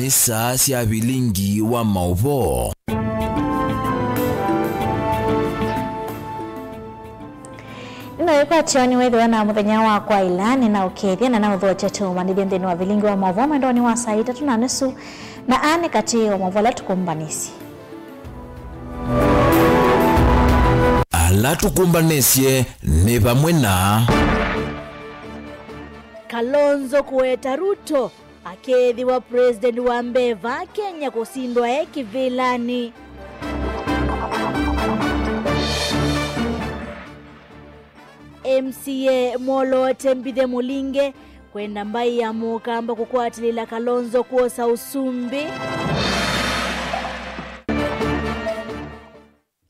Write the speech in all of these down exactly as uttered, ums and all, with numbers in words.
Saa sya vilingi wa maũvoo. Nĩnaĩkwatyo nĩwĩthĩwa na mũthenya wa kwaĩla, nĩnaũkethya na naũthokya tũmanĩthye nthĩnĩ wa vilingi wa maũvoo mwendonĩ wa saa itatũ na nusu, na aa nĩ katĩ wa maũvoo ala tũkũmbanĩsye. Ala tũkũmbanĩsye nĩ vamwe na Kalonzo kũweta Ruto akethĩwa president wa mbee vaa Kenya kũsindwa e kĩvĩlanĩ. M C A moloote mbithe mũlinge kwenda mbaĩ ya Mũkamba kũkwatĩlĩla Kalonzo kwosa ũsumbĩ.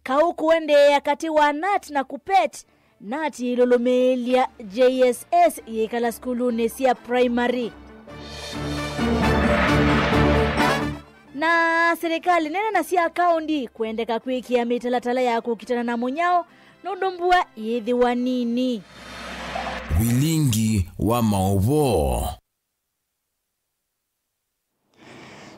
Kaũ kũendeea katĩ wa nat na KUPPET, nat yĩilũlũmĩĩlya J S S yĩkala sukulunĩ sya primary. Na silikalĩ nene na sya kaũndi kwendeka kwĩkĩa mĩtalatala ya kũkitana na mũnyao nũndũ mbua yĩthĩwa nini. Vilingi wa maũvoo.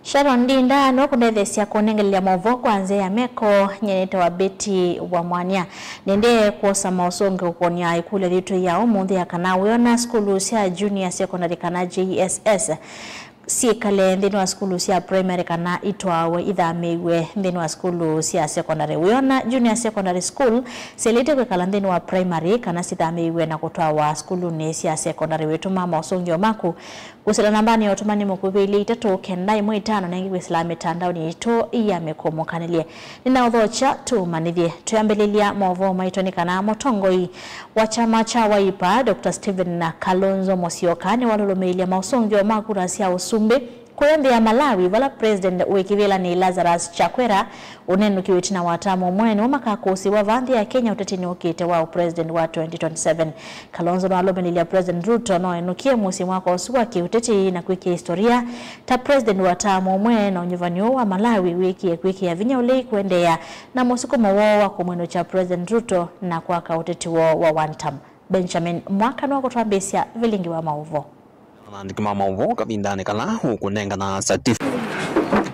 Sharon Ndinda nũkũndetheesya kũnengelelya maũvoo kwa nzĩa ya meko. Nyie nĩtawa Betty wa Mwania. Nĩendee kwosa maũsũngĩo kũkonya ĩkũlyo yitũ ya ũmũnthĩ ya kana wĩona sukulu sya junior secondary kana J S S syĩkale nthĩnĩ wa sukulu sya primary kana itwawe ithamĩĩw'e nthĩnĩ wa sukulu sya secondary. Wĩona junior secondary school syaĩlĩte kwĩkala nthĩnĩ wa primary kana sithamĩĩw'e na kũtwawa sukulunĩ sya secondary? Wĩtũma maũsũngĩo maku kwĩsĩla nambanĩ ya ũtũmani mũkuvĩ ilĩ itatũ kenda ĩmwe itano, na ĩngĩ kwĩsĩla mĩtandaonĩ yitũ ya mĩkũmũkanĩlye. Nĩnaũthokya tũmanĩthye. Twĩambĩlĩlya maũvoo maitũ nĩ kana mũtongoi wa kyama kya Wiper, Doctor Stephen Kalonzo Musyoka, nĩwalũlũmĩĩlye maũsũngĩo ma kura sya ũsumbĩ kũya nthĩ ya Malawi, vala President wĩ kĩvĩlanĩ Lazarus Chakwera ũnenũkiwe ĩtina wa tamu ũmwe nĩmo makakũsĩĩwa vaa nthĩ ya Kenya ũtetinĩ ũkĩte wa ũpresident wa twenty twenty-seven. Kalonzo nĩwalũmĩlĩlya President Ruto no enũkie mũsyĩ mwaka ũsu wa kĩũteti na kwĩkĩa historia ta president wa tamu ũmwe, na ũnyuvani ũũ wa Malawi wĩkie kwĩkĩa vinya ũlei kũendeea na mũsukumo woo wa kũmwĩnũkya President Ruto na kwaka ũteti woo wa one term. Benjamin Mwaka nĩwakũtwambĩĩsya vilingi wa maũvoo. Aandĩki ma maũvoo kavindanĩ kala ũkũnengana certif-,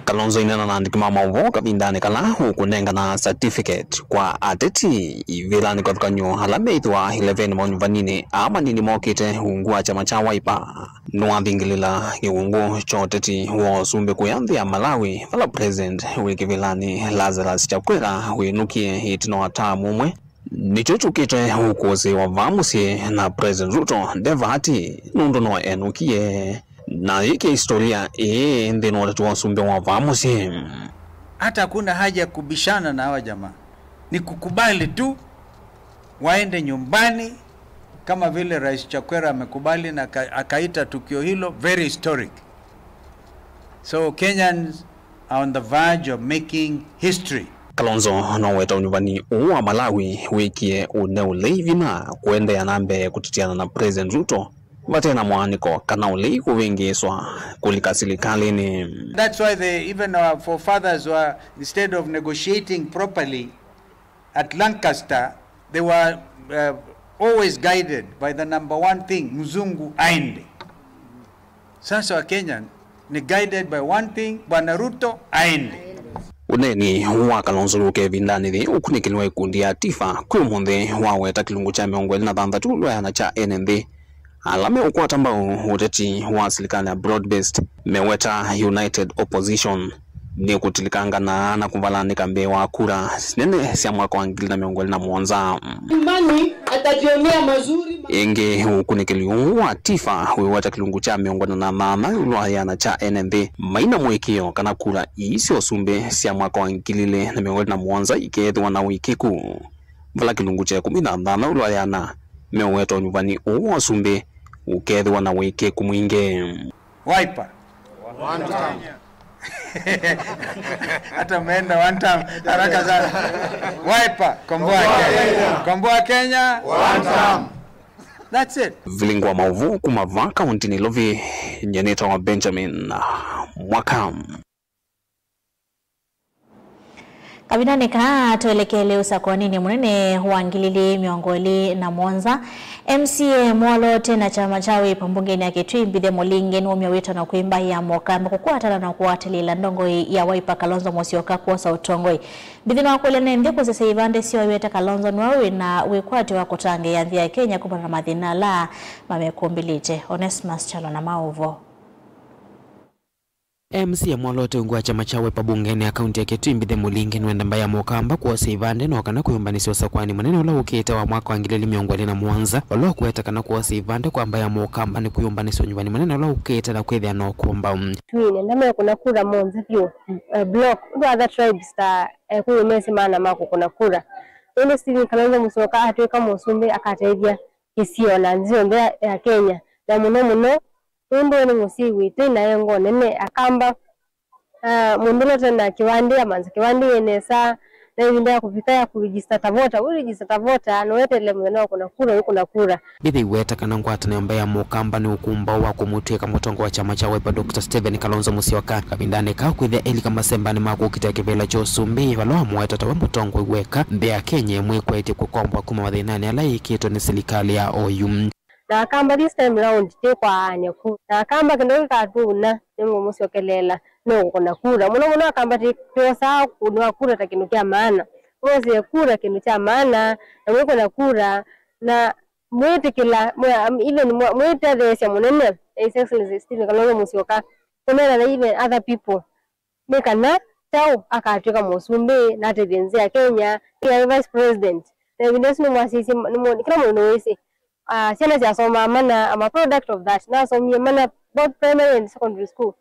Kalonzo aineena na aandĩki ma maũvoo kavindanĩ kala ũkũnengana certificate kwa ateti ivĩlanĩ kĩvathũkany'o ala meĩthĩwa eleven manyuvaninĩ aa manini mokĩte ungu wa kyama kya Wiper. Nĩwathingĩlĩla kĩwungu kya ũteti wa ũsumbĩ kũya nthĩ ya Malawi, vala President wĩ kĩvĩlanĩ Lazarus Chakwera wĩnũkie ĩtina wa tamu ũmwe. Nĩkyo kyũkĩte ũkũsĩĩwa vaa mũsyĩ na President Ruto nde vaati nũndũ no enũkie. Na yĩkĩa historia ĩĩ nthĩnĩ wa ũteti wa ũsumbĩ wa vaa mũsyĩ. Hata hakuna haja ya kubishana na hawa jamaa. Ni kukubali tu waende nyumbani kama vile Rais Chakwera amekubali na aka-, akaita tukio hilo very historic. So Kenyans are on the verge of making history. Kalonzo no weta ũnyuvani ũũ wa Malawi wĩkie ũneũlei vinya kũendeea na mbee kũteteana na President Ruto vate na mwaanĩko kana ũlei kũvĩngĩĩswa kũlika silikalĩnĩ. That's why they, even our forefathers were, instead of negotiating properly, at Lancaster, they were, uh, always guided by the number one thing, mzungu aende. Sasa wa Kenya ni guided by one thing, Bwana Ruto aende. Ũneeni wa Kalonzo wũka ĩvindanĩ yĩĩ ũkunĩkĩlwa ikundi ya Tifa kwĩ ũmũnthĩ waweta kĩlungu kya mĩongo ĩlĩ na thanthatũ lwayana kya ene nthĩ ala meũkwata mbau ũteti wa silikalĩ ya broad-based, meweta United Opposition, nĩkũtilikangana na kũvalanĩka mbee wa kura nene sya mwaka wa ngili na mĩongo ĩlĩ na mũonza. Nyumbani atajionea mazuri. Ĩngĩ, ũkunĩkĩli ũũ wa Tifa wĩweta kĩlungu kya mĩongo ĩna na nana ĩũlũ wa yĩana kya ene nthĩ maina mũĩkĩĩo kana kura ii sya ũsumbĩ sya mwaka wa ngili ilĩ na mĩongo ĩlĩ na mũonza ikeethĩwa na ũĩkĩĩku, vala kĩlungu kya ĩkũmi na nthano ĩũlũ wa yĩana meũweta ũnyuvani ũũ wa ũsumbĩ ũkethĩwa na ũĩkĩĩku mwingĩ. Wiper. One term. Hata umeenda one term haraka sana. Wiper, komboa Kenya. Komboa Kenya. One term. That's it. Vilingi wa maũvoo kuma vaa kaũnti Nairobi, nyie nĩtawa Benjamin Mwaka. Kavindanĩ kaa, twelekele ũsakũaninĩ mũnene wa ngili ili mĩongo ĩlĩ na mũonza. M C A mwoloote na kyama kya Wiper mbungenĩ ya Kitui, Mbithe Mulingi, nĩwaumya wĩtano kwĩ mbaĩ ya Mũkamba kũkwatana na kũatĩlĩĩla ndongoi ya Wiper Kalonzo Musyoka kwosa ũtongoi. Mbithe nĩwakũlya ne nthĩ kũsesya ivandĩ syoo, aiweta Kalonzo nĩwe wĩ na wĩkwatyo wa kũtangĩĩa nthĩ ya Kenya kumana na mathĩna ala mamekũmbĩlĩte. Onesmus Kyalo na maũvoo. M C A mwoloote ungu wa kyama kya Wiper mbungenĩ ya kaunti ya Kitui, Mbithe Mulingi, nĩwenda mbaĩ ya Mũkamba kwosa ivandĩ no kana kwĩyũmbanĩsya ũsakũani mũnene ũla ũkĩte wa mwaka wa ngili ili mĩongo ĩlĩ na mũonza, ũla ũkũweta kana kwosa ivandĩ kwa mbaĩ ya Mũkamba nĩ kwĩyũmbanĩsya ũnyuvani mũnene ũla ũkĩte na kwĩthĩa na ũkũmbaũ. Twĩ nenda mekũna kura monthe vyũ, eh, block, ũndũ other tribes ta, eh, Kikuyu mesĩ maana ma kũkũna kura. Nũndũ Stephen Kalonzo Musyoka atw'ĩka mũsumbĩ akatethya kĩsio na nthĩ yonthe ya, ya Kenya, na mũno mũno nũndũ nĩ mũsyai witũ na e ngoo nene. Akamba, ah, mũndũ ũla ũte na kĩvandĩ amanza kĩvandĩ yĩ nesa, na ĩvinda ya kũvika ya kũregister ta voter, wĩ register ta voter, na weteele mũthenya wa kũna kura, wĩkũna kura. Mbithe aiweta kana ngwatanĩo mbaĩ ya Mũkamba nĩ ũkũmbaũ wa kũmũtw'ĩka mũtongoi wa kyama kya Wiper, Doctor Stephen Kalonzo Musyoka. Kavindanĩ kaa kwĩthĩa elika masembanĩ ma kũkitĩa kĩvĩla kya ũsumbĩ, vala wamũweta ta we mũtongoi weka, nthĩ ya Kenya ĩmwĩkwaĩtye kũkombwa kuma mathĩnanĩ ala yĩkĩtwe nĩ silikalĩ ya O U. Na Akamba this time round, tĩkwaany'a ku. Na Akamba kĩndũ kĩkatũuna, nĩngũmũsyokeleela, nũkũna kura. Mũno mũno Akamba tĩ-, twosaa ũkũni wa kura ta kĩndũ kya maana. Mwosee kura kĩndũ kya maana, na mwĩkũna kura, na mwĩtĩkĩla, mwe-, even mwe-, mwĩtetheesya mũnene, His Excellency Stephen Kalonzo Musyoka, kũneena na even other people. Nĩ kana kyaũ akatw'ĩka mũsumbĩ na atethye nthĩ ya Kenya, nĩ aĩ vice president. Na ĩvinda ĩsu nĩmwasisye, nĩmwoni, kĩla mũndũ nĩwĩsĩ, ah, syana syasomaa mana, I'm a product of that. Nasomie mana both primary and secondary school.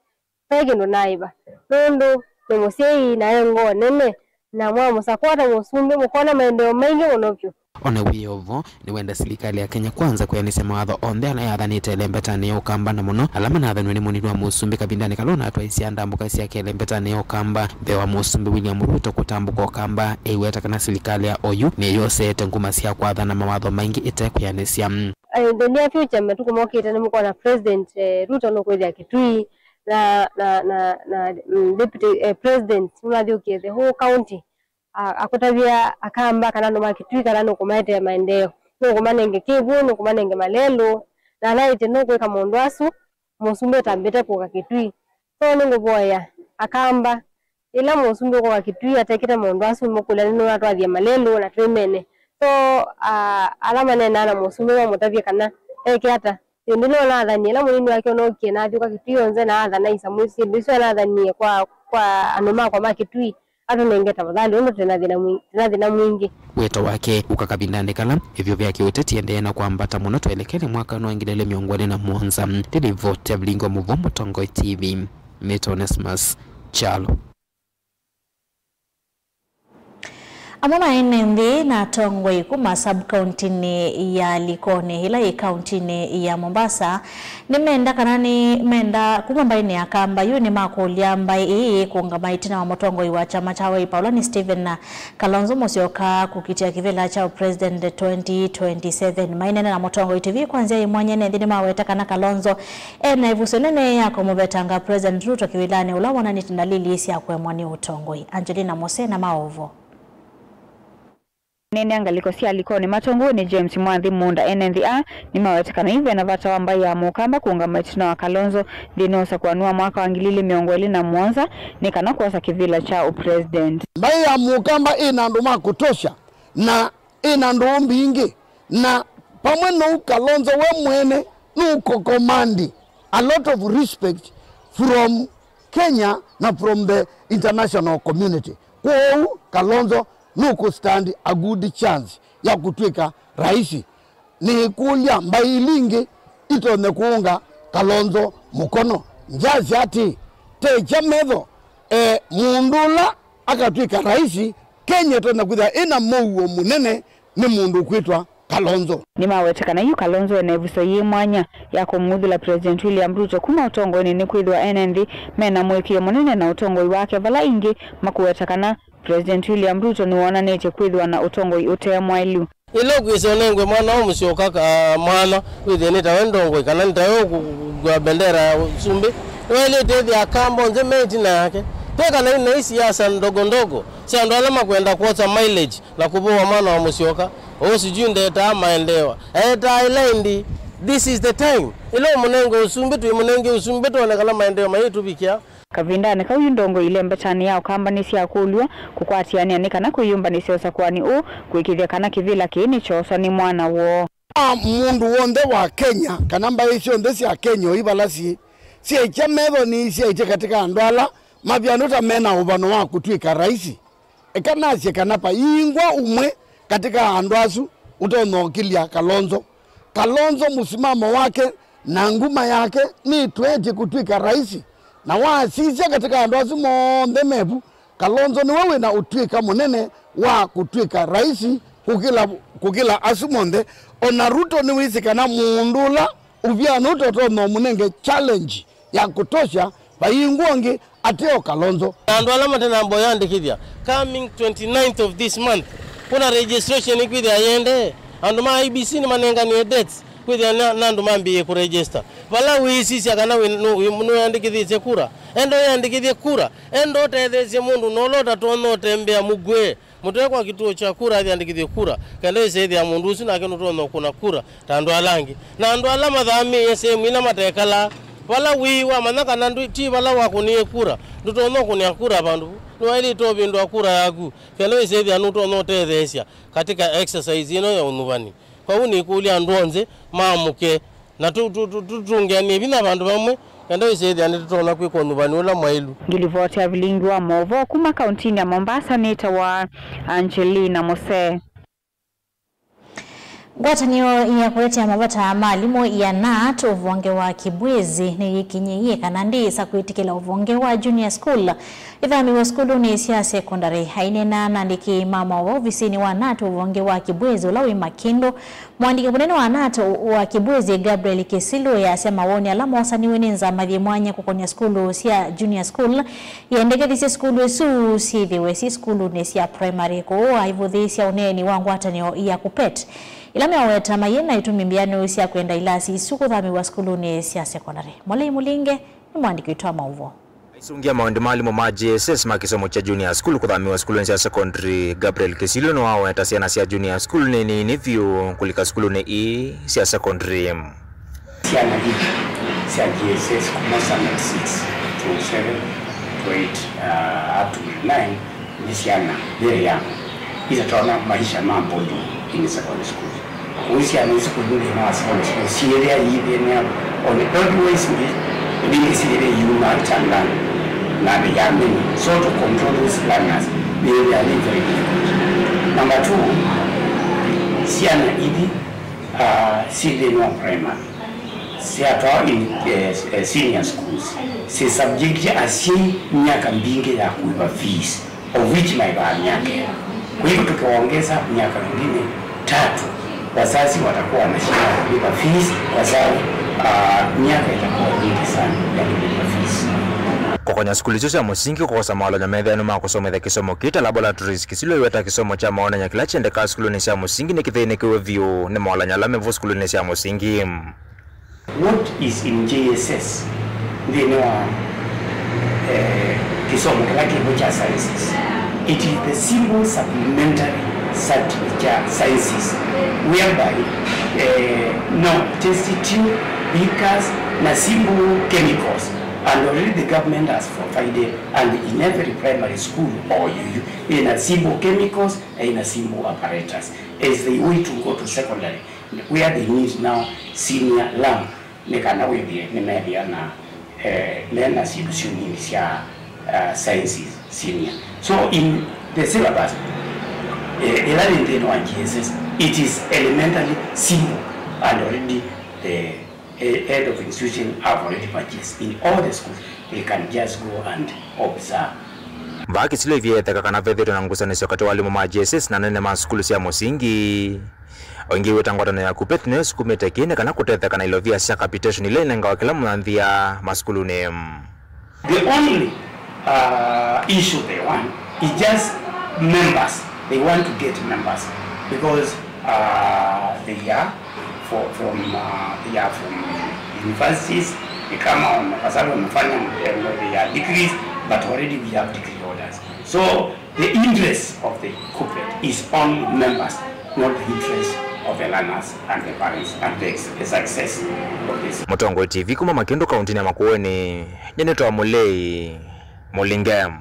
Ve kĩndũ naĩva. Nũndũ nĩ mũsyai na e ngoo nene, na mwamũsakũa ta mũsumbĩ, mũkona maendeeo maingĩ mũno vyũ. O na wĩ o vo, nĩwenda silikalĩ ya Kenya Kwanza kwĩanĩsya mawatho onthe ala yathanĩte ĩlembetanĩ ya Ũkamba, na mũno ala manathanw'e nĩ mũnini wa mũsumbĩ kavindanĩ kala ũnatwaĩsya ndambũka syake ĩlembetanĩ ya Ũkamba. Mbee wa mũsumbĩ William Ruto kũtambũka Ũkamba, eiweta kana silikalĩ ya O U nĩyoseete nguma sya kwathana mawatho maingĩ ĩte kwĩanĩsya. Eh, in the near future, matukũ mokĩte nĩmũkona President, eh, Ruto nũkwĩthĩa Kitui, na, na, na, na, mm, Deputy, eh, President nũnathyũkie the whole county. A-, akũtavya Akamba kana andũ ma Kitui kana nũkũmaetea maendeeo, nũkũmanenge kĩw'ũ, nũkũmanenge malelũ, na anaĩtye nũkwĩka maũndũ asu, mũsumbĩ ũtambĩte kũka Kitui. So nĩngũvoya Akamba, ĩla mũsumbĩ ũkũka Kitui atekĩte maũndũ asu, mũkũlya nĩ nũnatwathie malelũ na twĩmene. So, a-, ala maneenaa na mũsumbĩ mamũtavye kana eke ata. Ĩndĩ no nathanie, ĩla mũnini wake ũnookie na athyũka Kitui yonthe na athana isamũ isu, syĩndũ isu anathanie kwa, kwa andũ makwa ma Kitui, atũnenge tafadhali, ũndũ twĩ na thĩna mwĩ-, twĩ na thĩna mwingĩ. Wĩto wake ũka kavindanĩ kala ĩvyũ vya kĩũteti ĩendee na kwambata mũno twelekele mwakanĩ wa ngili ili mĩongo ĩlĩ na mũonza. Ndĩ ripoti ya Vilingi wa Mũvoo, Mũtongoi T V, nĩtawa Onesmus Kyalo. Amwe ma ene nthĩ na atongoi kuma sub-kauntinĩ ya Likoni, ĩla yĩ kauntinĩ ya Mombasa, nĩmenda kana nĩmenda kuma mbaĩnĩ ya Kamba yu nĩmakũlya mbaĩ ĩĩ kũũngama ĩtina wa mũtongoi wa kyama kya Wiper, ũla nĩ Stephen Kalonzo Musyoka, kũkitĩa kĩvĩla kya president twenty twenty-seven. Maineena na Mũtongoi T V kwa nzĩa yĩ mwanya, ene nthĩ nĩmaweta kana Kalonzo ena ĩvuso nene ya kũmũvetanga President Ruto kĩvĩlanĩ, ũla wonanĩtye ndalili sya kũemwa nĩ ũtongoi. Angelina Mose na maũvoo. Aneenea ngalĩko sya Likoni matongoew'e nĩ James Mwanthi Munda, ene nthĩ aa nĩmaweta kana yu vena vata wa mbaĩ ya Mũkamba kũũngama ĩtina wa Kalonzo nthĩnĩ wa ũsakũani wa mwaka wa ngili ili mĩongo ĩlĩ na mũonza nĩ kana kwosa kĩvĩla kya ũpresident. Mbaĩ ya Mũkamba ĩna andũ ma kũtosha na ĩna ndũũ mbingĩ, na vamwe nou Kalonzo we mwene nũkũkomandi a lot of respect from Kenya na from the international community. Kwoou Kalonzo nũkũstand a good chance ya kũtw'ĩka raisi. Nĩkũlya mbaĩ ila ingĩ itonye kũũnga Kalonzo mũkono. Ngyasya atĩĩ, tekya metho, e, mũndũ ũla akatw'ĩka raisi, Kenya ĩtonya kwĩthĩwa ĩna mũuo mũnene nĩ mũndũ ũkwĩtwa Kalonzo. Nĩmaweta kana yu Kalonzo ena ĩvuso yĩ mwanya ya kũmũuthũla President William Ruto kuma ũtongoinĩ, nĩkwĩthĩwa ene nthĩ mena mũĩkĩĩo mũnene na ũtongoi wake, vala ingĩ makũweta kana President William Ruto nĩwonanĩtye kwĩthĩwa na ũtongoi ũte mwaĩlu. Ĩla ũkwĩsa ũnengwe mwana wa Mũsyoka ka-, mwanya, wĩthĩe nĩ tawe ndongoi, kana nĩ tawe ũkũkua bendera ya ũsumbĩ, nĩwaĩlĩte ĩthĩa Akamba onthe me ĩtina yake. Twĩka na inei siasa ndogo ndogo sya andũ ala makwenda kwosa mileage na kũvũwa mwana wa Mũsyoka, ũũ sijui ndetaa maendeeo. Etaa ĩla ĩndĩ, this is the time. Ĩla ũmũnenge ũsumbĩ, twĩmũnenge ũsumbĩ twone kana maendeeo mayĩtũvikĩa. Kavindanĩ kau yu ndongoi ilembetanĩ ya Ũkamba nĩsyakũlw'a kũkwatĩanĩa nĩ kana kwĩyũmbanĩsya ũsakũani ũũ kũĩkĩĩthya kana kĩvĩla kĩĩ nĩkyooswa nĩ mwana woo. A, mũndũ w'onthe wa Kenya, kana mbaĩ syonthe sya Kenya, o i vala syĩ, syaikya methonĩ, syaitye katĩ ka andũ ala mavyano ta me na ũvano wa kũtw'ĩka raisi. Eka nasye kana vaingwa ũmwe katĩ ka andũ asu ũtonya ũkĩlya Kalonzo. Kalonzo mũsimamo wake na nguma yake nĩtweetye kũtw'ĩka raisi. Na wasisya katĩ ka andũ asu monthe mevu, Kalonzo nĩwe wĩ na ũtw'ĩka mũnene wa kũtw'ĩka raisi kũkĩla, kũkĩla asu monthe. O na Ruto nĩwĩsĩ kana mũndũ ũla ũvyano ũtotonya ũmũnenge challenge ya kũtosya, vaingwa ũngĩ ateo Kalonzo. Na andũ ala mate na mboya andĩkĩthya, coming twenty-ninth of this month, kuna registration ĩkwĩthĩa yĩendee. Andũ ma I E B C nĩmanenganie dates kwĩthĩa na, na andũ mambĩĩe kũregister. Vala wĩsisya kana wĩ, nũ-, wĩ, nũyandĩkĩthĩsye kura, enda ũyandĩkĩthye kura, enda ũtetheesye mũndũ na ũla ũtatonya ũtembea mũkw'e. Mũtwekwa kituo kya kura athi andĩkĩthye kura, kenda ĩsĩthĩa mũndũ ũsu nake nũtonya ũkũna kura ta andũ ala angĩ. Na andũ ala mathamĩĩe sehemu ila matekalaa, vala wĩĩ wamanya kana ndũ-, ti vala wakũnĩe kura, ndũtonya ũkũnĩa kura vandũ vu. Nĩwaĩlĩte ũvĩndũa kura yaku, kenda ĩsĩthĩa nũtonya ũtetheesya katika exercise ĩno ya ũnyuvani. Kwoou nĩkũlya andũ onthe maamũke. Na tũ-, tũ-, tũ-, tũtũngĩanĩe vinya vandũ vamwe, kenda wĩsĩthĩa nĩtũtonya kwĩka ũnyuvani ũla mwaĩlu. Ngilivoti ya vilingi wa maũvoo kuma kauntinĩ ya Mombasa nĩtawa Angelina Mose. Ngwatanĩo ya kũetea mavata ma alimũ ya nat ũvonge wa Kibwezi nĩyĩkinyĩie kana ndĩĩsa kwĩtĩkĩla ũvonge wa Junior School ĩthamĩwe sukulunĩ sya sekondalĩ. Aineena na andĩki ma maũvoo ovisinĩ wa nat ũvonge wa Kibwezi ũla wĩ Makĩndũ, Mũandĩki mũnene wa nat wa Kibwezi, Gabriel Kisilu, easya mawoni ala mosaniw'e nĩ nzama yĩ mwanya kũkony'a sukulu sya Junior School yendekethisye sukulu isu syĩthĩwe syĩ sukulunĩ sya primary. Kũu aivũthĩĩsya ũneeni wa ngwatanĩo ya KUPPET, ĩla meaweta mayĩ na itumi mbeanĩu sya kwenda ilasi isu kũthamĩw'a sukulunĩ sya sekondalĩ. Molei Mũlinge nĩ mũandĩki witũ wa maũvoo. Aisũngĩa maũndũ ma alimũ ma J S S ma kĩsomo kya junior school kũthamĩwa sukulunĩ sya secondary, Gabriel Kisilu nĩwaweta syana sya junior school nĩ nini vyũ kũlika sukulunĩ ii sya secondary. Syana ithi sya J S S kuma standard six to seven to eight, uh, up to grade nine, nĩ syana very young, itatonya maisha ma boarding in secondary school. Kũu syana isu kũthi nthĩnĩ wa secondary school syĩthĩa iithĩnĩa on the otherwise mbingĩ syĩthĩa iuma kyandanĩ, na they are many. So to control those learners, they are very difficult. Number two, syana ithi, uh, syĩ nthĩnĩ wa primary syatwawa in, eh, eh, senior schools, syĩ subject asyai myaka mbingĩ ya kũĩva fees, of which maĩvaa myaka ĩlĩ. Kwa hivyo tukiwaongeza miaka mingine tatu, wazazi watakuwa wanashindwa kulipa fees kwa sababu, ah, miaka itakuwa mingi sana ya kulipa fees. Kũkony'a sukulu isu sya mũsingi kũkosa maolany'o methĩanũ ma kũsomethya kĩsomo kĩĩ ta laboratories, Kisilu aiweta kĩsomo kya maonany'a kĩla kyendekaa sukulunĩ sya mũsingi nĩkĩthĩnĩkĩwe vyũ nĩ maolany'o ala me vo sukulunĩ sya mũsingi. What is in J S S nthĩnĩ wa, eh, kĩsomo kĩla kĩvo kya sciences? It is the simple supplementary subject kya sciences whereby, eh, no test tube, beakers na simple chemicals, and already the government has provided, and in every primary school or U U ina simple chemicals na ina simple apparatus as they way to go to secondary. Where they need now senior lamb, nĩ kana wĩthĩe nĩmethĩa na, eh, mena syĩndũ syũ nini sya, uh, sciences senior. So in the syllabus, eh, ĩla nĩ nthĩnĩ wa J S S, it is elementally simple and already the, eh, head of institution have already purchased in all the schools. They can just go and observe. Vaa Kisilu aivyetheka kana vethĩĩtwe na ngusanĩsyo katĩ wa alimũ ma J S S na anene ma sukulu sya mũsingi. O ĩngĩ aiweta ngwatanĩo ya KUPPET nĩyo ĩsukumĩte kĩĩ nĩ kana kũtetheka na ilovia sya capitation ila inengawa kĩla mũnyanthĩa masukulunĩ. The only, uh, issue they want is just members. They want to get members because, uh, they are for, from, uh, they are from universities, ni kama wame-, kwa sababu wamefanya, eh, their degrees, But already we have decree orders. So the interest of the KUPPET is on members, not the interest of the learners and the parents and the ex-, the success of this. Mũtongoi T V kuma Makindu kauntinĩ ya Makueni, nyie nĩtawa Mũlei Mũlinge.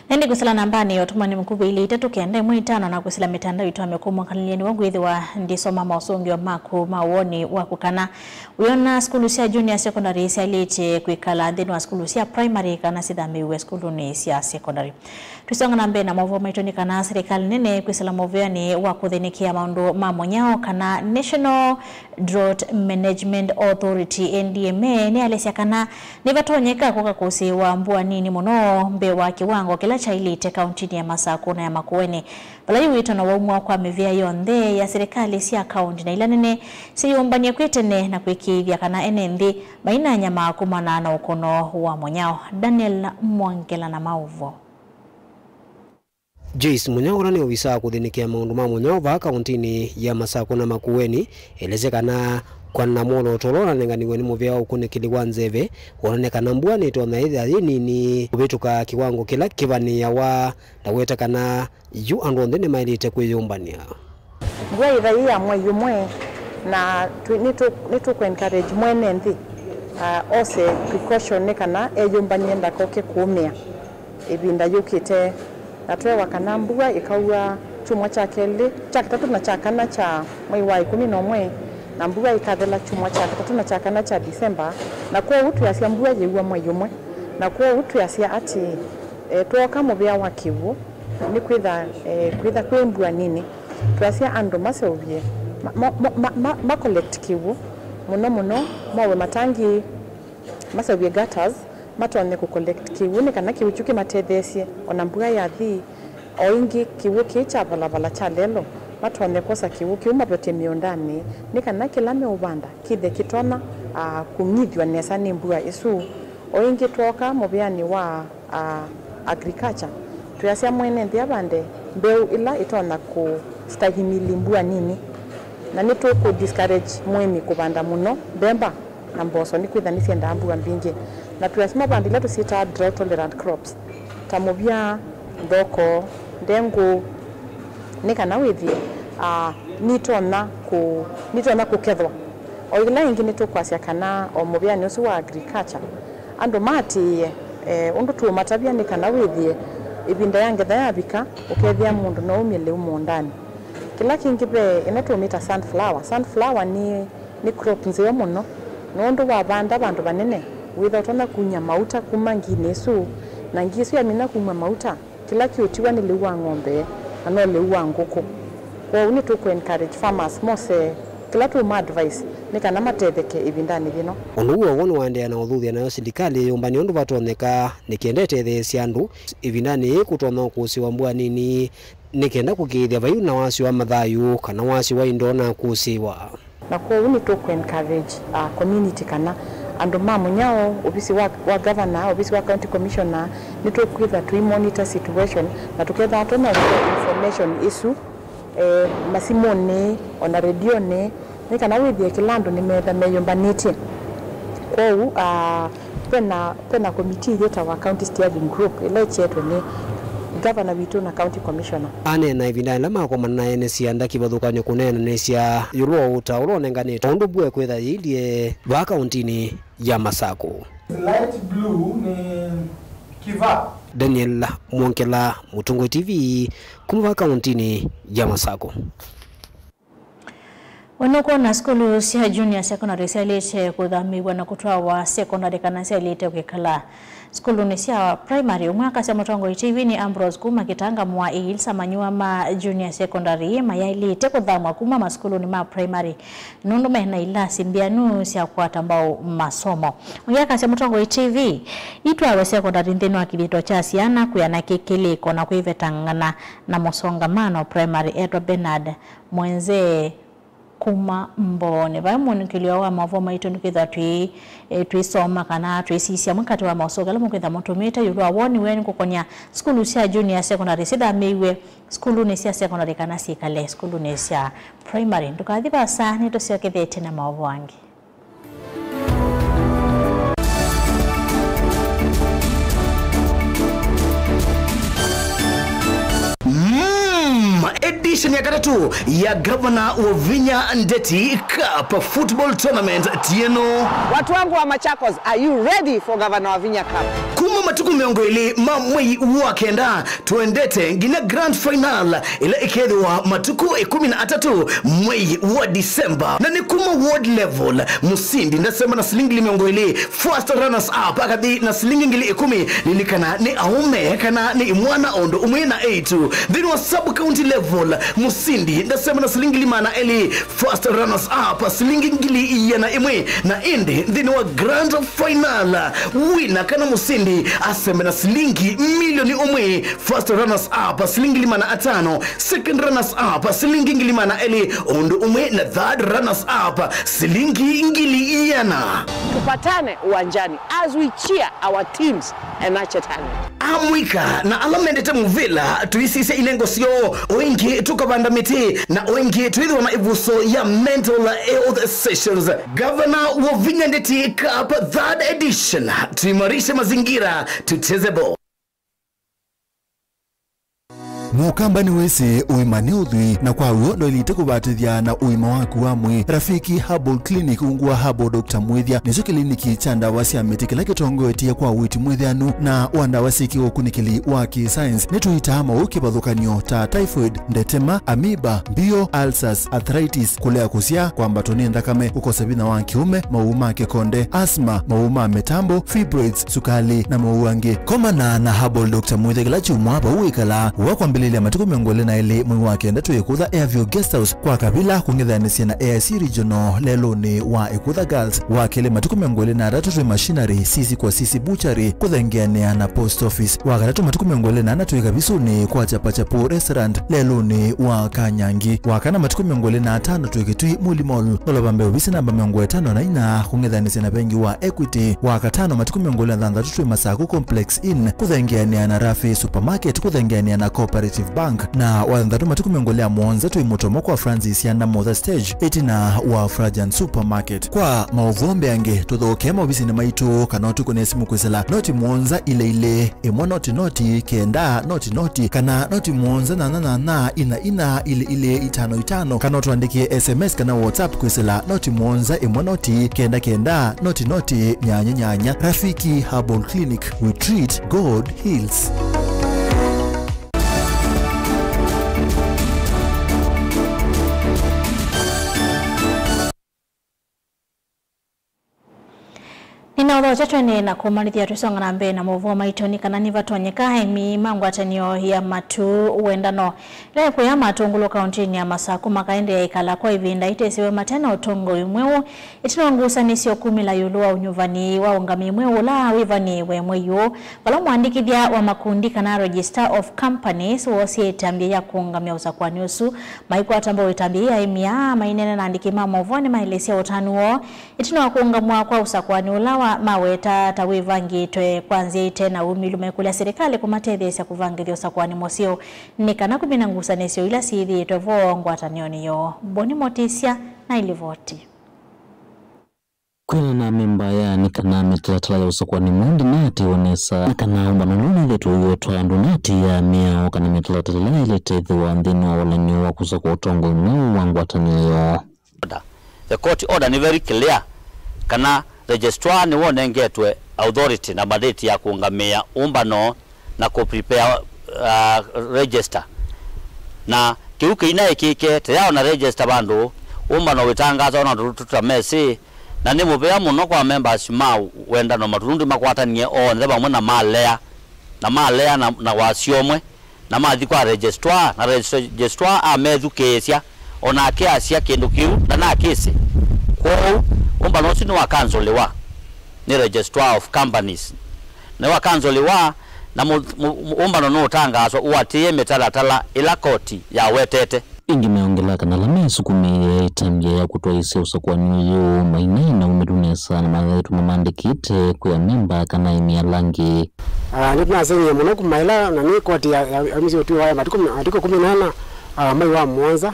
Nĩndĩ kwĩsĩla nambanĩ ya ũtũmani mũkuvĩ ilĩ itatũ kenda ĩmwe itano na kwĩsĩla mĩtandao itũ ya mĩkũmo kalĩlye nĩw'o ngwĩthĩwa ndĩsoma maũsũngĩo maku ma woni waku kana wĩona sukulu sya junior secondary syaĩlĩte kwĩkala nthĩnĩ wa sukulu sya primary kana sithamĩĩw'e sukulunĩ sya secondary. Tũisonga na mbee na maũvoo maitũ nĩ kana silikalĩ nene kwĩsĩla mũvĩanĩ wa kũthĩnĩkĩa maũndũ ma mũnyao kana National Drought Management Authority, N D M A, nĩyalesya kana nĩvatonyeka kũka kũsĩĩwa mbua nini mũno mbee wa kĩwango kĩla kyaĩlĩte kauntinĩ ya Masakũ na ya Makueni, vala yu wĩtano waumwa kwa mĩvĩa yonthe ya silikalĩ sya kaunti na ila nene syĩyũmbany'e kwĩ tene na kwĩkĩĩthya kana ene nthĩ mainanyamaa kumana na ũkũno wa mũnyao. Daniel Mwongela na maũvoo. Joyce Mũnyao, ũla nĩ ovisa wa kũthĩnĩkĩa maũndũ ma mũnyao vaa kauntinĩ ya Masakũ na Makueni, elesya kana kwana na mwolooto ũla ũnanenganiwe nĩ mũvĩa wa ũkunĩkĩli wa nzeve, wonany'a kana mbua nĩtonya ĩthĩa yĩ nini kũvĩtũka kĩwango kĩla kĩvanĩĩawa, na weta kana yu andũ onthe nĩmaĩlĩte kwĩyũmbany'a. Mbua ĩtha yĩ ya mwei ũmwe, na twĩ-, nĩtũ-, nĩtũkũ encourage mwene nthĩ, ah, ose precaution nĩ kana eyũmbany'e ndakoke kũũmĩa ĩvinda yũkĩte. Na tweewa kana mbua ĩkaua kyumwa kya kelĩ, kya katatũ na kya kana kya mwei wa ĩkũmi na ũmwe, na mbua ĩkathela kyumwa kya katatũ na kya kana kya December, na kwoou twĩasya mbua yĩua mwei ũmwe, na kwoou twĩasya atĩĩ, e, twooka mũvĩa wa kĩw'ũ, nĩkwĩtha, e, kwĩtha kwĩ mbua nini. Twasya andũ maseũvye, ma, ma, ma, ma, ma, ma collect kĩw'ũ, mũno mũno mowe matangi, maseũvye gutters, matonye kũ collect kĩw'ũ nĩ kana kĩw'ũ kyu kĩmatetheesye ona mbua yathi. O ĩngĩ kĩw'ũ kĩĩ kya valavala kya lelo, matonye kwosa kĩw'ũ kĩu mavete mĩũndanĩ nĩ kana kĩla meũvanda kĩthe kĩtonya, ah, kũng'ithw'a nesa nĩ mbua ĩsu. O ĩngĩ twooka mũvĩanĩ wa a, agriculture, twĩasya mwene nthĩ avande mbeũ ĩla ĩtonya kũstahimili mbua nini, na nĩtũkũ discourage mũĩmi kũvanda mũno mbemba na mboso nĩkwĩtha nĩsyendaa mbua mbingĩ. Na twĩasya mavande ila tũsyĩtaa drought tolerant crops, ta mũvya, nthoko, ndengũ, nĩ kana wĩthĩe, a, nitonya kũ-, nitonya kũkethwa. O ĩla ĩngĩ nĩtũkwasya kana o mũvĩanĩ ũsu wa agriculture, andũ maatĩĩe, eh, ũndũ tũũmatavya nĩ kana wĩthĩe ĩvinda ya ngetha yavika, ũkethĩa mũndũ no umye lĩu mũũndanĩ. Kĩla kĩngĩ ve ĩno tũmĩta sunflower. Sunflower nĩ, nĩ crop nzeo mũno, nũndũ wavanda vandũ vanene, wĩtha ũtonya kumya mauta kuma nginĩ ĩsu, na ngi ĩsu yamina kumw'a mauta, kĩla kĩũtiwa nĩ lĩu wa ng'ombe, na no lĩu wa ngũkũ. Kwoou nĩtũkũ encourage farmers mose kĩla tũũma advice nĩ kana matetheke ĩvindanĩ yĩno. Ũndũ w'o w'o nĩwaendeea na ũthuthya nayo silikalĩ yĩyũmbany'e ũndũ vatonyeka nĩ kenda ĩtetheesye andũ ĩvindanĩ yĩĩ kũtonya ũkũsĩĩwa mbua nini nĩ kenda kũkĩĩthya vai na wasyo wa mathayũ kana wasyo wa indo na kũsĩĩwa. Na kwoou nĩtũkũ encourage, uh, community kana andũ ma mũnyao, ovisi wa, wa governor, ovisi wa county commissioner, nĩtũkwĩtha tũi monitor situation na tũketha tũna information ĩsu, eh, masimũnĩ, ona redionĩ, nĩ kana wĩthĩe kĩla andũ nĩmetha meyũmbanĩtye. Kwoou, uh, Vena, vena komitii yĩtawa County Steering Group, ĩla ĩkyetwe nĩ Governor witũ na County Commissioner. Aneena ĩvindanĩ yĩla makomana na ene syanda kĩvathũkany'o kũneenanĩsya ĩũlũ wa ũtao ũla ũnenganĩtwe ũndũ mbua ĩkwĩtha yĩilye vaa kauntinĩ ya Masakũ. Light blue nĩ kĩvaa. Daniel Mwongela, Mũtongoi T V, kuma vaa kauntinĩ ya Masakũ. We nũkwona sukulu sya junior secondary syaĩlĩte kũthamĩĩw'a na kũtwawa secondary kana syaĩlĩte kwĩkala sukulunĩ sya primary? Ũmwe akasya Mũtongoi T V nĩ Ambrose kuma Kĩtanga Mwa Hills amanyĩw'a ma junior secondary mayaĩlĩte kũthamw'a kuma masukulunĩ ma primary nũndũ mena ilasi mbyanu sya kũkwata mbau masomo. Ũngĩ akasya Mũtongoi T V, itwawe secondary nthĩnĩ wa kĩthito kya syana kwĩana kĩkĩlĩko na kwĩvetangana na mũsongamano primary. Etwa Bernard Mwenzee kuma Mbooni. Vai mũnĩkĩlyo wa maũvoo maitũ nĩkwĩthwa twĩ, e, twĩsoma kana twĩsisya amwe katĩ wa maũsũngĩo ala mũkwĩtha mũtũmĩte ĩũlũ wa woni wenyu kũkonya sukulu sya junior secondary sithamĩĩw'e sukulunĩ sya secondary kana syĩkale sukulunĩ sya primary. Ndũkathi vaasa, nĩtũsyokethetye na maũvoo angĩ. Session ya katatũ ya Gavana Wavinya Ndeti Cup Football Tournament ti ĩno. Watu wangu wa Machakos, are you ready for Gavana Wavinya Cup? Kuma matukũ mĩongo ĩlĩ ma mwei wa kenda, tũendete nginya grand final ĩla ĩkethĩwa matukũ ĩkũmi na atatũ mwei wa December. Na nĩ kuma ward level, mũsindi ndasema na silingi ngili mĩongo ĩlĩ, first runners up akathi na silingi ngili ĩkũmi. Lilikana nĩ aũme kana nĩ imwana o ũndũ ũmwe na eĩtu. Nthĩnĩ wa sub county level, mũsindi ndasema na silingi ngili maana elĩ, first runners up silingi ngili ĩana ĩmwe, na ĩndĩ nthĩnĩ wa grand final, wina kana mũsindi asembe na silingi milioni ũmwe, first runners up silingi ngili maana atano, second runners up silingi ngili maana elĩ, ũndũ ũmwe na third runners up silingi ngili ĩana. Tupatane uwanjani as we cheer our teams and nurture talent. Amũika na ala mendete mũvĩla, tũisisye ilengo syoo, o ĩngĩ tũkavanda mĩtĩ, na o ĩngĩ twĩthĩwa na ĩvuso ya mental health sessions. Gavana Wavinya Ndeti Cup third edition, tuimarishe mazingira, tucheze ball. Mũkamba nĩwĩsĩ ũima nĩ ũthwii, na kwa w'o ndwaĩlĩte kũvatĩthya na ũima waku wa mwĩĩ. Rafiki Herbal Clinic, ungu wa Herbal Doctor Mwĩthya, nĩkyo kĩliniki kya ndawa sya mĩtĩ kĩla kĩtongoetye kwa ũiiti mwĩthĩanu na wa ndawa syĩ kĩũkunĩkĩli wa kĩ-science. Nĩtũitaa maũũ kĩvathũkany'o ta typhoid, ndetema, amoeba, mbio, ulcers, arthritis, kũlea kũsyaa, kwambatwa nĩ nthakame, kũkosa vinya wa kĩũme, maũũ ma kĩkonde, asthma, maũũ ma mĩtambo, fibroids, sukali, na maũũ angĩ. Komana na Herbal Doctor Mwĩthya kĩla kyumwa vau wĩkalaa. Wa kwambĩlĩlya matukũ mĩongo ĩlĩ na elĩ mwei wa kenda twĩ Ĩkũtha Airview Guest House kwa Kavila, kũng'ethanĩsya na A I C Regional lelũnĩ wa Ĩkũtha Girls. Wa kelĩ matukũ mĩongo ĩlĩ na atatũ twĩ Machinery, sisi kwa sisi Butchery, kũthengeanĩa na Post Office. Wa katatũ matukũ mĩongo ĩlĩ na ana twĩ Kavisunĩ kwa Chapachapu Restaurant lelũnĩ wa Kanyangi. Wa kana matukũ mĩongo ĩlĩ na atano twĩ Kitui Muli Mall, nolova mbee ovisi namba mĩongo ĩtano na inya kũng'ethanĩsya na vengi wa Equity. Wa katano matukũ mĩongo ĩlĩ na thanthatũ twĩ Masaku Complex Inn kũthengeanĩa na Rafi Supermarket kũthengeanĩa na Cooperative Bank. Na wa thanthatũ matukũ mĩongo ĩlĩ na mũonza twĩ Mũtomo kwa Francis Yanda Motha Stage ĩtina wa Frajan Supermarket. Kwa maũvoo mbeange, tũthokee maovisinĩ maitũ kana ũtũkũnĩe simũ kwĩsĩla noti mũonza ilĩ ilĩ, ĩmwe noti noti, kenda noti noti, kana noti mũonza nyanya nyanya, ina ina, ilĩ ilĩ, itano itano, kana ũtũandĩkĩe S M S kana WhatsApp kwĩsĩla noti mũonza, ĩmwe noti, kenda kenda, noti noti, nyanya nyanya. Rafiki Herbal Clinic, we treat, God heals. Nĩnaũthokya twendeee na kũmanyĩthya twĩsonga na mbee na maũvoo maitũ nĩ kana nĩvatonyeka aĩmi ma ngwatanĩo ya matu wendano ĩla ĩkũya Matũngũlũ kaũntĩnĩ ya Masaku makaendeea ĩkala kwa ĩvinda ĩtesĩwe mate na ũtongoi mweũ ĩtina wa ngusanĩsyo kumĩla ĩũlũ wa ũnyuvani wa ũngamĩi mweũ ũla wĩvanĩĩwe mwei ũũ, vala mũandĩkĩthya wa makundi kana Register of Companies woosie ĩtambya ya kũũngamya ũsakũani ũsu. Maikwata mbau ĩtambya yĩĩ, aĩmi aa maineena na andĩki ma maũvoo nĩmaelesya ũtanu woo ĩtina wa kũũngamw'a kwa ũsakũani ũla wa maweta ta wĩvangĩtwe kwa nzĩa ĩte na umĩlu, maikũlya silikalĩ kũmatetheesya kũvangĩthya ũsakũani mũseo nĩ kana kũmina ngusanĩsyo ila syĩthĩĩtwe vo ngwatanĩonĩ yoo. Boni Motisya na ilivoti. Kwĩanana na amemba aya nĩ kana mĩtalatala ya ũsakũani mweũ ndĩnaatĩĩwa nesa, na kana ũmbano ũla ũnethĩĩtwe ũiwetwa ndũnaatĩĩa mĩao kana mĩtalatala ĩla yaĩlĩte ĩthĩwa nthĩnĩ wa ũlany'o wa kũsakũa ũtongoi mweũ wa ngwatanĩo yoo. Order. The court order nĩ very clear kana registrar nĩwe ũnengetwe authority na mandate ya kũũngamĩĩa ũmbano na kũ prepare, uh, register. Na kĩu kĩinaĩkĩke, tayari ona register vandũ, ũmbano wĩtangasawa na tũtũ tũtamesĩ, na nĩ mũvea mũno kwa members ma wendano matu nũndũ makwatanie onthe vamwe na malea, na malea na, na wasya ũmwe, na mathi kwa registrar, na registrar amethukĩĩsya, onake asya kĩndũ kĩu ndanakĩsĩ. Kwoou, ũmbano ũsu nĩwakansũlĩwa nĩ Registrar of Companies. Nĩwakansũlĩwa, na mũ-, mũ-, mũ-, ũmbano nũũtangaaswa ũatĩĩe mĩtalatala ĩla koti yawetete. Ĩngĩ meongelaa kana ala mesukumĩĩe ĩtambya ya kũtwaĩĩsya ũsakũani ũyũ mainai na umĩlu nesa na mathaĩtwe mamandĩkĩte kwĩ amemba kana aĩmi ala angĩ. Ah, nĩtũnaseng'ie mũno kuma ĩla na nĩ koti ya, ya, yaumisye ũtwi wa matukũ, matukũ kũmi na ana, ah, mwei wa mũonza,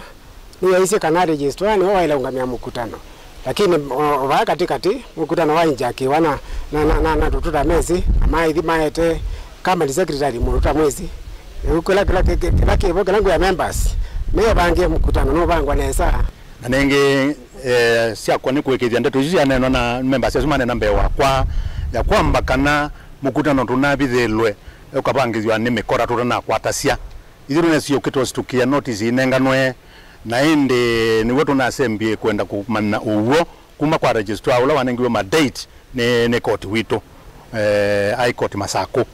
nĩyaisye kana registrar nĩwe waĩle ũngamĩa mũkutano. Lakini, o, o vaa katĩkatĩ, mũkutano wainjakĩwa na, na, na, na, na tũtũ ta mesĩ, na maithi maete company secretary mũndũ ta mwĩsĩ. Rĩu kĩla, kĩla, kĩ-, kĩ-, kĩla kĩvo, kĩla ngũ ya members, Meũvangie mũkutano nũvangwa nesa. Na nĩngĩ, eh, syakwa nĩ kũĩkĩĩthya ndeto isu syaneenwa na members asu maneena mbee wakwa, ya kwamba kana mũkutano tũnavithĩlwe ũkavangĩthw'a nĩ mĩkora tũtanakwatasya. Ithyĩ tũnesie ũkĩtũsitũkĩa notisi inenganwe, na ĩndĩ nĩw'o tũnasembie kwenda kũmanya ũw'o kuma kwa registrar ũla wanengiwe ma date nĩ, nĩ koti witũ, eh, High Court Masakũ.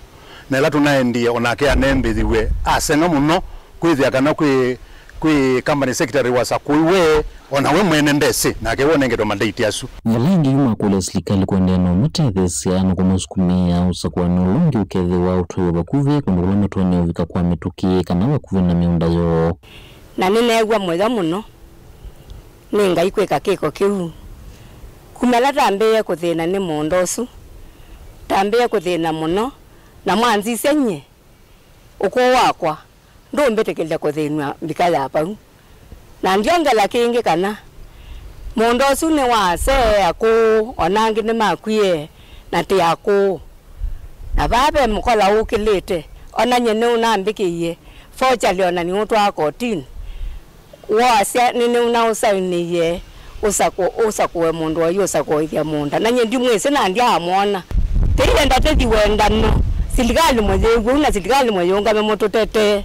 Na ĩla tũnaendie, o nake anembĩthiw'e aseng'a mũno kwĩthĩa kana kwĩ, kwĩ company secretary wasakũiwe, o na we mwene ndesĩ, nake we ũnengetwe ma date asu. Vala ĩngĩ yu makũlya silikalĩ kũendeea na ũmatetheesya na kũmasukumĩa ũsakũani ũla ũngĩ ũkethĩwa ũtwĩwe vakuvĩ kũndũ kũla matonya ũvika kwa mĩtũkĩ kana vakuvĩ na mĩũnda yoo. Na nĩneew'a mũyo mũno nĩ Ngai kwĩka kĩko kĩu. Kuma ĩla tambĩĩe kũthĩna nĩ mũũnda ũsu, tambĩĩe kũthĩna mũno, na mwanzisya nyie, ũkũũ wakwa ndũmbĩtĩkĩlya kũthĩnw'a mbika ya vau. Na ndyongela kĩngĩ kana mũũnda ũsu nĩ wa asee akũũ, o na angĩ nĩmakwie, na tĩ akũũ. Na vaa ve mũkola ũkĩlĩte, o na nyie nĩũnambĩkĩie forgery, o na nĩũtwaa kotinĩ. Woasya nĩ, nĩũnaũsainĩie ũsakũ-, ũsakũe mũndũ oyu ũsakũĩthya mũũnda. Na nyie ndimwĩsĩ na ndyaamwona. Tĩienda tĩthi wendano. Silikalĩ mũyĩw'e ũu na silikalĩ mũyĩũngame mũtũtetee.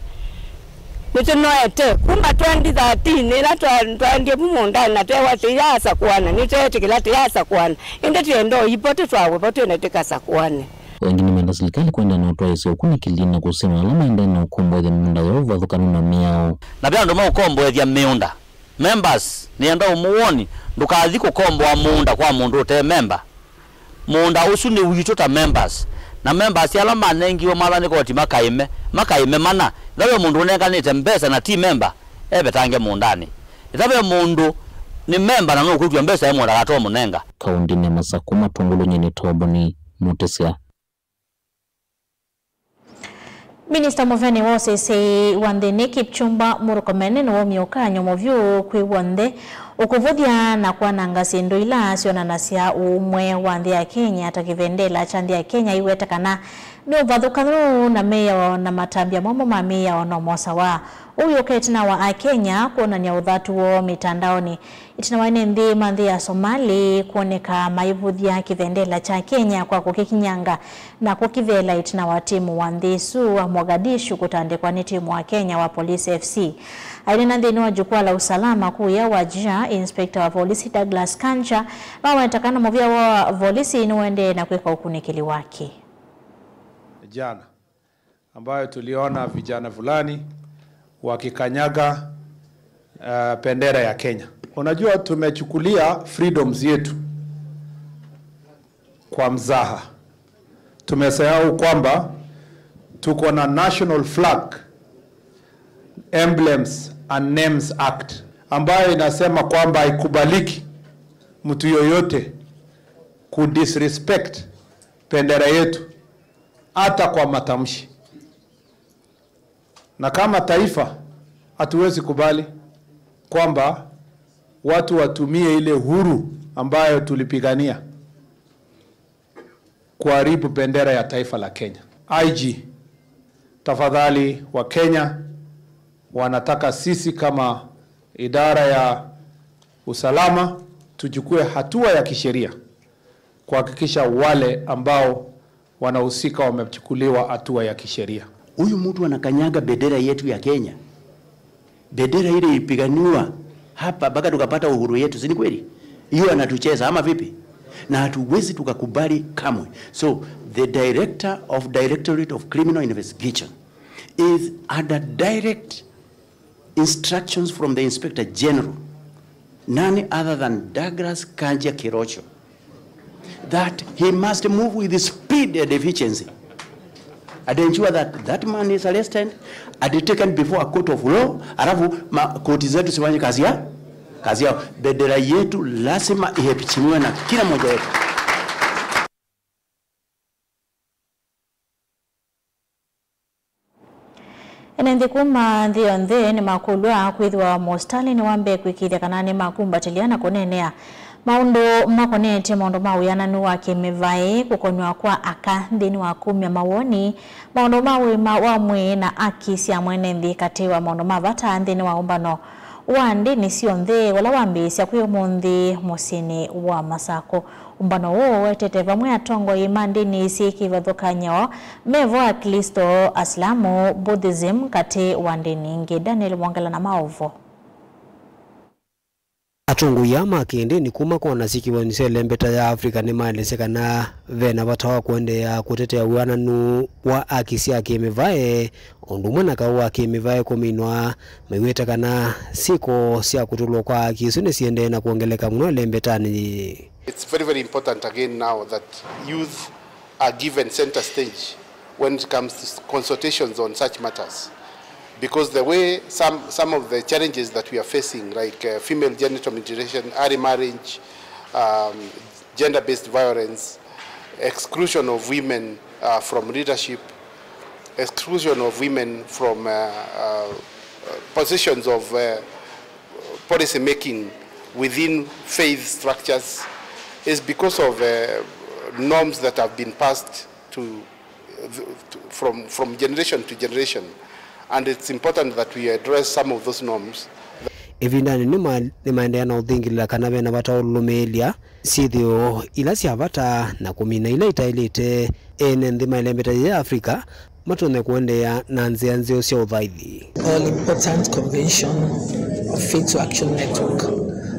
Nĩtũnoete kuma twenty thirteen ĩla twa-, twaendie vu mũũndanĩ na twewa tĩyaasakũana, nĩtweetĩkĩla tĩyaasakũana. Ĩndĩ twĩenda ũipo tũtwawe vo twĩne tĩkasakũane. Angĩ nĩmenda silikalĩ kũendeea na ũtwaĩĩsya ũkunĩkĩli na kũsema ala maendee na ũkomboethya mĩũnda yoo vathũkanu na mĩao. Na ve andũ maũkomboethya mĩũnda. Members, nĩenda ũmũwoni, ndũkathi kũkomboa mũũnda kwa mũndũ ũte memba. Mũũnda ũsu nĩ witũ ta members. Na members ala manengiwe matha nĩ koti makaĩme, makaĩme mana. Ĩtha ve mũndũ ũnenganĩte mbesa na ti memba, evetange mũũndanĩ. Ĩtha ve mũndũ nĩ memba na nũkwĩtw'a mbesa e mũũnda, ndakatũmũnenga. Kaũndĩnĩ ya Masakũ, matongolw'e nĩ Toboni Mũtĩsya. Minista mũveni wa ũseseĩ wa nthĩnĩ Kipchumba Murkomen nĩwaumie ũkany'o mũvyũ kwĩ w'onthe ũkũvũthya na kwananga syĩndũ ila syonanasya ũũmwe wa nthĩ ya Kenya, ta kĩvendela kya nthĩ ya Kenya aiweta kana nĩ ũvathũkanu na mĩao na matambya momũ ma mĩao no mosawa. Ũu wĩũka ĩtina wa Akenya kwonany'a ũthatu woo mĩtandaonĩ. Ĩtina wa ene nthĩ ma nthĩ ya Somali kwoneka maivũthya kĩvendela kya Kenya kwa kũkĩkinyanga na kũkĩtheela ĩtina wa timu wa nthĩ ĩsu wa Mogadishu kũtandĩkwa nĩ timu wa Kenya wa Police F C. Aineena nthĩnĩ wa jukwaa la usalama kũya Wajir, Inspector wa volisi Douglas Kanja nĩwaweta kana mũvĩa wa volisi nĩũendee na kwĩka ũkunĩkĩli wake. Jana ambayo tuliona vijana fulani wakikanyaga, uh, bendera ya Kenya. Unajua, tumechukulia freedoms yetu kwa mzaha. Tumesahau kwamba tuko na National Flag, Emblems and Names Act, ambayo inasema kwamba haikubaliki mtu yoyote kudisrespect bendera yetu hata kwa matamshi. Na kama taifa, hatuwezi kubali kwamba watu watumie ile uhuru ambayo tulipigania kuharibu bendera ya taifa la Kenya. I G, tafadhali, wa Kenya wanataka sisi kama idara ya usalama tuchukue hatua ya kisheria kuhakikisha wale ambao wanahusika wamechukuliwa hatua ya kisheria. Huyu mtu anakanyaga bendera yetu ya Kenya. Bendera ile ilipiganiwa hapa mpaka tukapata uhuru yetu, si ni kweli? Hiyo anatucheza ama vipi? Na hatuwezi tukakubali kamwe. So, the director of Directorate of Criminal Investigation is under direct instructions from the Inspector General, none other than Douglas Kanja Kirocho, that he must move with speed and efficiency and ensure that that man is arrested and taken before a court of law, alafu ma-, koti zetu zifanye kazi ya, kazi yao. Bendera yetu lazima iheshimiwe na kila mmoja wetu. Ene nthĩ kuma nthĩ yonthe nĩmakũlw'a kwĩthĩwa mũsitalĩnĩ wa mbee kũĩkĩĩthya kana nĩmakumbatĩlya na kũneenea Maũndũ makonetye maũndũ ma wĩananu wa kĩmĩvaĩ, kũkonyw'a kwa aka nthĩnĩ wa kumya mawoni, maũndũ ma ũima wa mwĩĩ na aki sya mwene nthĩ katĩ wa maũndũ ma vata nthĩnĩ wa ũmbano wa ndĩni syonthe ũla wambĩĩsya kwĩ ũmũnthĩ mũsyĩnĩ wa Masakũ. Ũmbano ũũ ũetete vamwe atongoi ma ndĩni syĩ kĩvathũkany'o, me vo Aklĩsto, Asilamu, Buddhism, katĩ wa ndĩni ingĩ. Daniel Mwongela na maũvo. Atongoi aa ma kĩndĩni kuma kwona syĩkĩvanĩ sya ĩlembeta ya Africa nĩmaelesya kana ve na vata wa kũendeea kũtetea wĩananu wa aki sya kĩmĩvaĩ, ũndũ ũmwe na kaũ wa kĩmĩvaĩ kũminwa, maiweta kana syĩko sya kũtũlwa kwa aki isu nĩsiendee na kwongeleka mũno ĩlembetanĩ yĩĩ. It's very, very important again now that youth are given center stage when it comes to s- consultations on such matters. Because the way some, some of the challenges that we are facing, like uh, female genital mutilation, early marriage, um, gender-based violence, exclusion of women uh, from leadership, exclusion of women from uh, uh, positions of uh, policy making within faith structures is because of uh, norms that have been passed to, to from, from generation to generation, and it's important that we address some of those norms. Ĩvindanĩ nĩma- nĩmaendeea na ũthingĩlĩla kana ve na vata wa ũlũlũmĩĩlya syĩthĩo ila sya vata na kũmina ila itaĩlĩte. Ene nthĩ ma ĩlembeta ya Africa matonye kũendeea na nzĩa nzeo sya ũthaithi. All important convention of Faith to Action Network.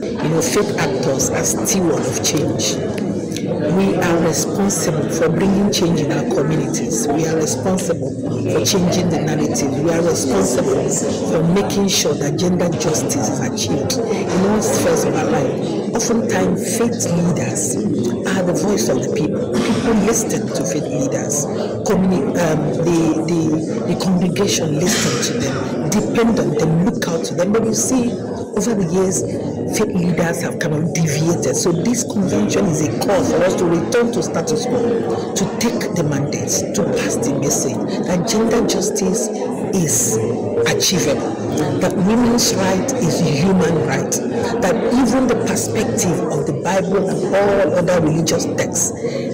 You know, faith actors are steward of change. We are responsible for bringing change in our communities. We are responsible for changing the narrative. We are responsible for making sure that gender justice is achieved in all spheres of our life. Oftentimes, faith leaders are the voice of the people. People listen to faith leaders. Communi- um, the, the, the congregation listen to them, depend on them, look out to them. But you see, over the years, faith leaders have kind of deviated. So this convention is a call for us to return to status quo, to take the mandates, to pass the message that gender justice is achievable, that women's right is human right, that even the perspective of the Bible and all other religious texts,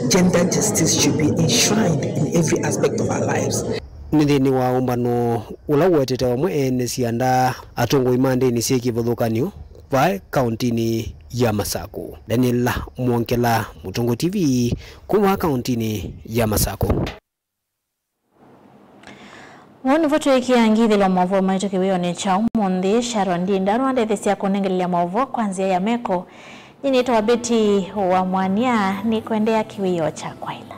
gender justice should be enshrined in every aspect of our lives. Nĩ nthĩnĩ wa ũmbano ũla ũetete vamwe ene syanda, atongoi ma ndĩni syĩ kĩvathũkany'o vaa kauntinĩ ya Masakũ. Daniel Mwongela, Mũtongoi T V, kuma kauntinĩ ya Masakũ. Ũu nĩvo twĩkĩa ngithĩlo maũvoo maitũ kĩwĩonĩ kya ũmũnthĩ. Sharon Ndinda nũandethesya kũnengelelya maũvoo kwa nzĩa ya meko. Nyie nĩtawa Betty wa Mwania, nĩkwendeea kĩwĩoo kya kwaĩla.